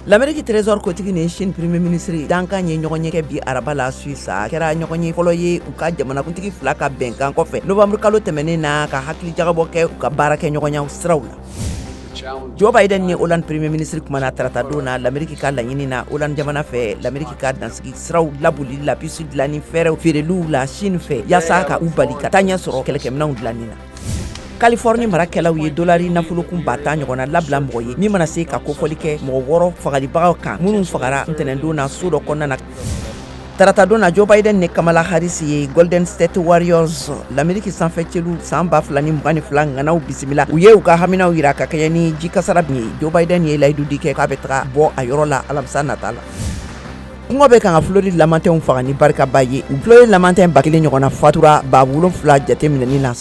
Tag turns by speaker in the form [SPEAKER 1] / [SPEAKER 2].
[SPEAKER 1] Lameriki Trésor kotigi ni Chine Premier ministre dankan ye ɲɔgɔnye kɛ bi araba la Suisse. A kɛra ɲɔgɔnye fɔlɔ ye u ka jamanakuntigi fila ka bɛnkan kɔfɛ novembre kalo tɛmɛnen na, ka hakilijagabɔ kɛ u ka baarakɛɲɔgɔnya siraw la. Joe Biden ni Hollande Premier ministre kumana taratadon na Lameriki ka laɲini na Hollande jamana fɛ, Lameriki ka dansigi siraw laboli la, puce dilanni fɛɛrɛw feereliw la Chine fɛ, yaasa ka u bali ka taaɲɛ sɔrɔ kɛlɛkɛminɛnw dilanni na. Californie marakɛlaw ye dolari nafolokun 10 000 ɲɔgɔnna labila mɔgɔ ye min mana se ka kofɔli kɛ mɔgɔ wɔɔrɔ fagalibagaw kan, minnu fagara ntɛnɛndon na so dɔ kɔnɔna na. Taratadon na, Joe Biden ni Kamala Harris ye Golden State Warriors, Lameriki sanfɛ celu san 2022 ŋanaw bisimila. U ye u ka haminaw yira ka kɛɲɛ ni ji kasara min ye. Joe Biden ye layidu di kɛ k'a bɛ taga bɔ a yɔrɔ la alamisa nata la. Kɔngɔ bɛ kan ka Floride lamantɛnw faga ni barikaba ye. Floride lamantɛn 1000 ɲɔgɔnna fatura 7000 jateminɛni na.